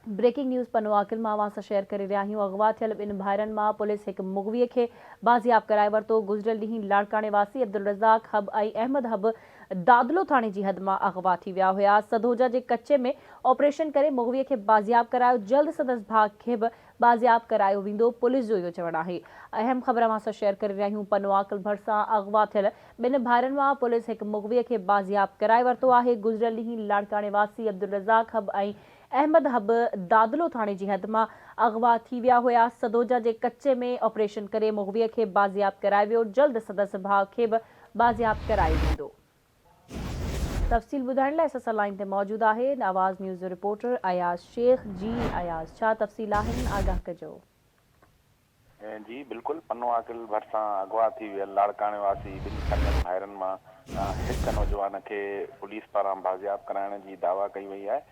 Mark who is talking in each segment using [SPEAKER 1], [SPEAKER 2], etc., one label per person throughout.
[SPEAKER 1] Breaking news Pano Aqil مان اوهان سان شيئر ڪري رهيا آهيون اغوا ٿيل ٻن ڀائرن مان پوليس هڪ مغوي کي بازياب ڪرائي ورتو گذريل ڏينهن لاڙڪاڻي واسي عبدالرزاق حب ۽ احمد حب دادلو ٿاڻي جي حد مان اغوا ٿي ويا هيا سڌوجا جي ڪچي ۾ آپريشن ڪري مغوي کي بازياب ڪرايو جلد سندس ڀاء کي به بازياب ڪرايو ويندو پوليس جو اهو چوڻ آهي اهم خبر اوهان سان شيئر ڪري رهيا آهيون پنوعاقل ڀرسان اغوا ٿيل ٻن ڀائرن مان پوليس هڪ مغوي کي بازياب ڪرائي ورتو آهي گذريل ڏينهن لاڙڪاڻي واسي عبدالرزاق حب ۽ احمد حب دادلو ٿاڻي جي حد مان اغوا ٿي ويا هيا، سدوجا جي ڪچي ۾ آپريشن ڪري مغوي کي بازياب ڪرايو ويو، جلد سندس ڀاء کي به بازياب ڪرايو ويندو. تفصيل ٻڌائڻ لاء اسان سان لائين تي موجود آهي آواز نيوز جو رپورٽر اياز شيخ، جي اياز ڇا تفصيل آهن آگاهه ڪجو.
[SPEAKER 2] جي بلڪل، پنوعاقل ڀرسان اغوا ٿي ويل لاڙڪاڻي واسي ٻن سڳن ڀائرن مان هڪ نوجوان کي پوليس پاران بازياب ڪرائڻ جي دعويٰ ڪئي وئي آهي.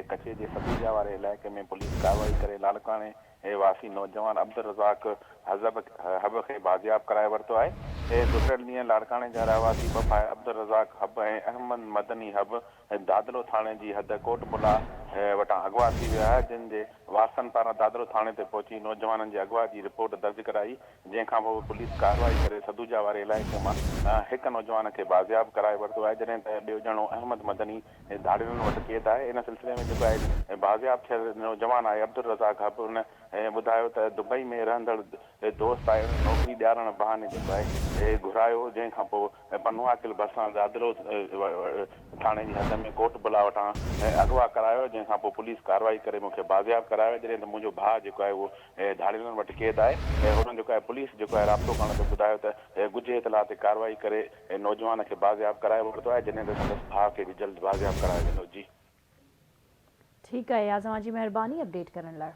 [SPEAKER 2] ڪچي جي سدوجا واري علائقي ۾ پوليس ڪارروائي ڪري لاڙڪاڻي واسي نوجوان عبدالرزاق حزب حب کي بازياب ڪرائي ورتو آهي. گذريل ڏينهن لاڙڪاڻي جا رهواسي ٻه ڀائر عبدالرزاق حب ۽ احمد مدني حب دادلو ٿاڻي جي حد ڪوٽ ملا وٽان اغوا ٿي ويا، جن جي وارثن پاران دادلو ٿاڻي تي پهچي نوجوانن جي اغوا جي رپورٽ درج ڪرائي، جنهن کانپوء پوليس ڪارروائي ڪري سدوجا واري علائقي مان هڪ نوجوان کي بازياب ڪرائي ورتو آهي، جڏهن ته ٻيو ڄڻو احمد مدني ڌاڙيلن وٽ قيد آهي، ان سلسلي ۾ جيڪو آهي بازياب ٿيل نوجوان آهي عبدالرزاق حب ان ٻڌايو ته دبئي ۾ رهندڙ دوست آهي ان نوڪري ڏيارڻ بهاني جيڪو آهي گهرايو جنهن کان پوء پنوعاقل ڀرسان دادلو ٿاڻي جي حد ۾ ڪوٽ بلا وٽان اغوا ڪرايو جنهن کان پوء پوليس ڪارروائي ڪري مون کي بازياب ڪرايو جڏهن ته منهنجو ڀاء جيڪو آهي اهو ڌاڙيلن وٽ قيد آهي هنن جيڪو آهي پوليس جيڪو آهي رابطو ڪرڻ تي ٻڌايو ته ڳجهي اطلاع تي ڪارروائي ڪري نوجوان کي بازياب ڪرائي ورتو آهي جڏهن ته سندس ڀاء کي به جلد بازياب ڪرايو ويندو جي.
[SPEAKER 1] ٺيڪ آهي اياز اوهان جي مهرباني اپڊيٽ ڪرڻ لاء.